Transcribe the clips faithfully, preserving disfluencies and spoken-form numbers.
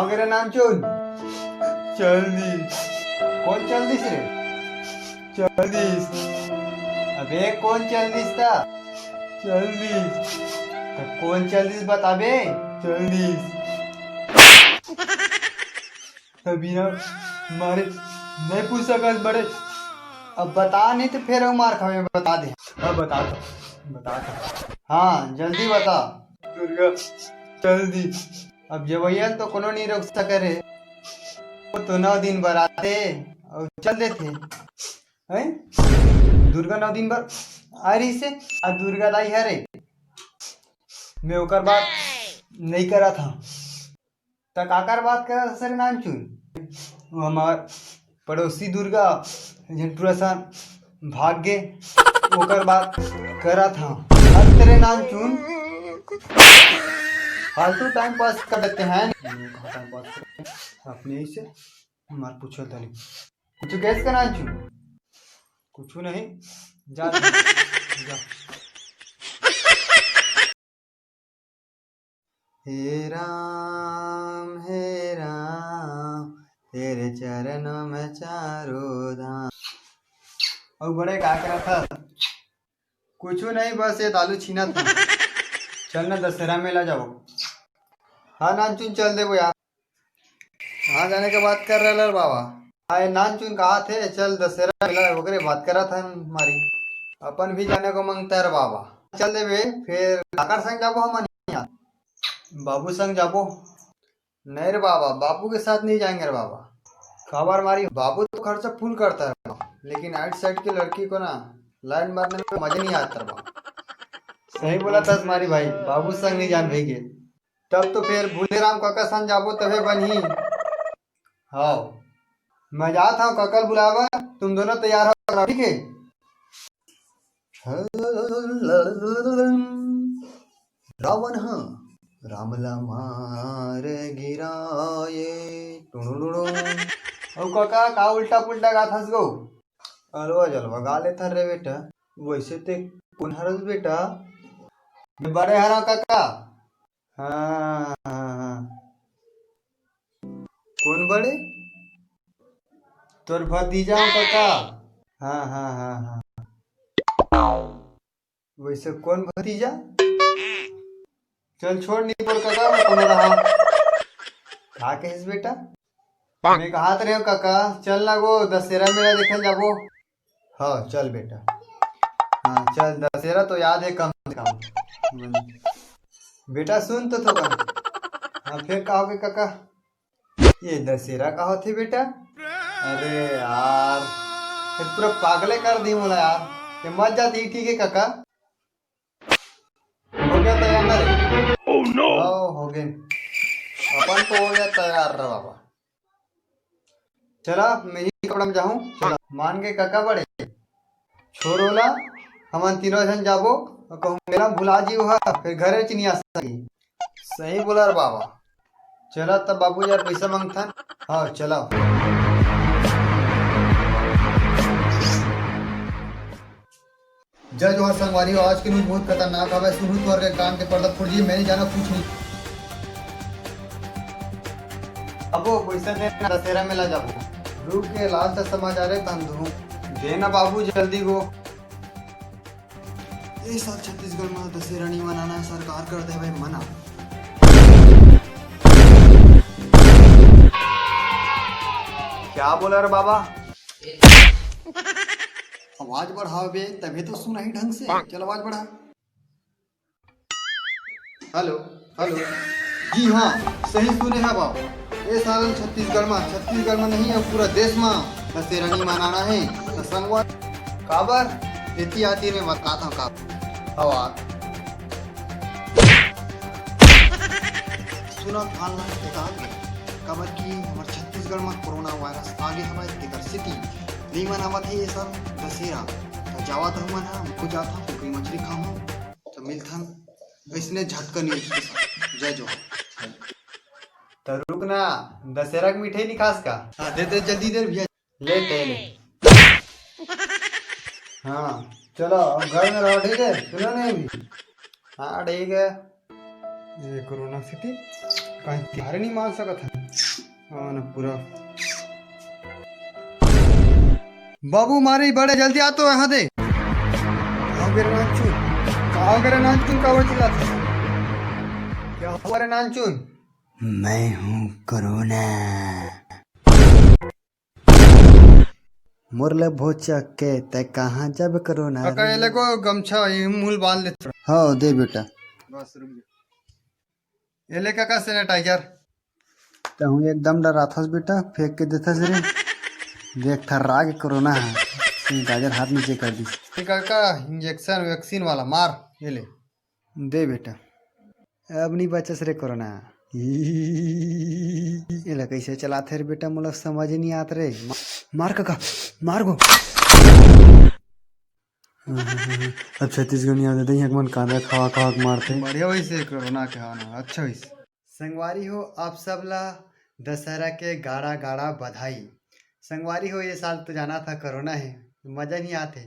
अबे रे नानचुन, चल दिस। कोन चल दिस रे? चल दिस। अबे कोन चल दिस ता? चल दिस। त कोन चल दिस बता बे? चल दिस। त बिना मारे नहीं पूछ सकस बड़े। अब बता नहीं त फेर अउ मार खावे, बता दे। हाँ, बता दे, बता दे। हाँ, जल्दी बता। दुर्गा, जल्दी। अब जवइया ल तो कोनो नहीं रोक सके रे। वो तो नौ दिन बर आथे अउ चल देथे। हैं? दुर्गा नौ दिन बर आ रहिसे, आ दुर्गा दाई हरे। मैं ओकर बात नहीं करत हँव। त काकर बात करत हस रे नानचुन? वो हमार पड़ोसी दुर्गा, जेन टूरा सन भाग गे, ओकर बात करत हँव। हद रे नानचुन, फालतू टाइम पास कर देते हैं। टाइम पास करते हैं अपने ही से। मार पूछो तनी। कुछ कहेस का नानचुन? कुछ नहीं। जा, जा। हे राम, हे राम, तेरे चरणों में चारों धाम। अउ बड़े का करत हस? कुछ नहीं, बस ये दालू छीनत हँव। चल ना दशहरा मेला जाबो। हाँ नानचुन, चल देबो यार। कहाँ जाने के बात कर रहे रे बाबा? हाँ, ये नानचुन कहाथे, चल दशहरा मेला ओकरे बात करत हन मारी। अपन भी जाने को मंगता है रे बाबा। चल देबे, फिर काकर संग जाबो हमन यहाँ? बाबू संग जाबो। नहीं रे बाबा, बाबू के साथ नहीं जाएंगे रे बाबा। काबर मारी, बाबू तो खर्चा फुल करता है बाबा, लेकिन आइट साइड की लड़की को ना लाइन मारने में मजा नहीं आता रे बाबा। सही बोला तस मारी भाई, बाबू संग नहीं जान भई के। तब तो फिर भूले राम काका संग जाबो तभे बनही। हाँ, मैं जात हँव काका ल बुलावा, तुम दोनों तैयार हो, ठीक है? रावण ह राम ला मार गिराए। टुडुडुडु। अउ काका, का उल्टा पुल्टा गाथस गो? अलवा जलवा गा लेथस रे बेटा। वैसे ते कोन हरस बेटा? मैं बड़े हरँव काका। हाँ, हाँ, हाँ। कोन बड़े? तोर भतीजा हँव काका। हाँ, हाँ, हाँ, हाँ। वैसे कोन भतीजा? चल छोड़, नहीं बोल काका, मैं कोनो रहा। का कहिस बेटा? मैं कहात रहेंव काका, चल ना गो, दशहरा मेला देखे जाबो। हाँ, चल बेटा। हाँ, चल, दशहरा तो याद है कम से कम। बेटा, सुन तो थोड़ा। हाँ, फिर का होगे काका? ये दशहरा का होथे बेटा? अरे यार, ये पूरा पागले कर दी मोला यार। ये मत जाती, ठीक है काका? हो गया तैयार ना रे? Oh no! हाँ, हो गए। अपन तो हो गया तैयार रे बाबा। चला, मैं ही कपड़ा में जाहूँ। चला, मान के काका बड़े। छोड़ ओला, हमन तीनों झन जाबो, अउ कहूँ मेला भुला जीव हा, फिर घरे च नहीं आ सकी। सही बोला रे बाबा। चला तब बाबू यार पैसा मांगथन। हाँ, चला। जय जोहार संगवारी हो, आज के न्यूज बहुत खतरनाक हवय। सुनहू तोहर के कान के पर्दा फूट जी, मैं नहीं जाना कुछ नहीं। अबो पैसा दे ना, दशहरा मेला जाबो। रुक के लास्ट समाचार है तन दूँ। दे ना बाबू जल्दी गो। ए साल छत्तीसगढ़ में दशहरा नहीं मनाना है, सरकार कर दे भाई मना। क्या बोला रे बाबा? आवाज बढ़ाओ बे, तभी तो सुनाई ढंग से। चल आवाज बढ़ा। Hello, hello. जी हाँ, सही सुने हा बाबू। ए साल छत्तीसगढ़ में, छत्तीसगढ़ में नहीं, अब पूरा देश में दशहरा नहीं मनाना है। तो संगवारी काबर एती आती ने बताता हूँ काबर। हवा। सुना online एकाग्र, काबर कि हमर छत्तीसगढ़ में कोरोना वायरस आगे हवय, तेकर सेती नइ मनावत हे ये साल दशहरा। त जावत हूँ मन ह, हमको जात हूँ, कुकरी मछली खाहूँ, त मिलथन अइसने झटका न्यूज के साथ। जय जोहार। त रुक ना, दशहरा के मिठाई नि खास का? हाँ, दे दे, जल्दी दे भैया। ले, ले, ले। हाँ, चलो, अब घर में रहो, ठीक है? सुनो नहीं अभी? हाँ, ठीक है। ये कोरोना सेती कहीं तिहार नहीं मान सकत है। हाँ ना, पूरा। बाबू मारी बड़े, जल्दी आ तो यहाँ दे। का हो गे रे नानचुन? का हो गे रे नानचुन? का चिल्लात हस? क्या हुआ रे नानचुन? मैं हूँ कोरोना। मोर ले भोचक के तै कहाँ जब कोरोना काका, ये रे? ले को गमछा, ये मुंह बांध ले थोड़ा। हाँ, दे बेटा। बस रुक जा। ये ले काका sanitizer। तहूँ एकदम डराथस बेटा, फेंक के देथस रे। देख, थर्रा के कोरोना है, sanitizer हाथ नीचे कर दिस। ये काका, injection vaccine वाला मार, ये ले। दे बेटा, अब नहीं बचस रे कोरोना। एला कैसे चलाथे रे बेटा, मोला समझ ही नहीं आत रे। मा-, मार काका, मार गो। अब छत्तीसगढ़ नहीं आते, देख मन कांदा खवा खवा के मारथे। बढ़िया वैसे कोरोना के, हाँ ना, अच्छा वैसे। संगवारी हो, आप सब ला दशहरा के गाड़ा गाड़ा बधाई। संगवारी हो, ये साल तो जाना था कोरोना है, मजा नहीं आते।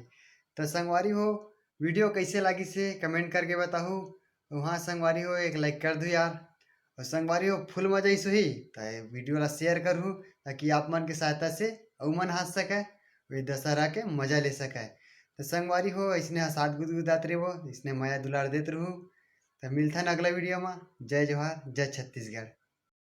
तो संगवारी हो, video कैसे लागिस हे comment करके बताहू। अउ हाँ संगवारी हो, एक like कर दू यार। अउ संगवारी हो, full मजा आइस होही त video ला share करहू, ताकि आप मन के सहायता से अउ मन हंस सके, वही दशहरा के मजा ले सके। तो संगवारी हो, इसने हंसात गुदगुदात रेबो, इसने मया दुलार देत रहू। तो मिलथन अगला video मा। जय जोहार, जय छत्तीसगढ़।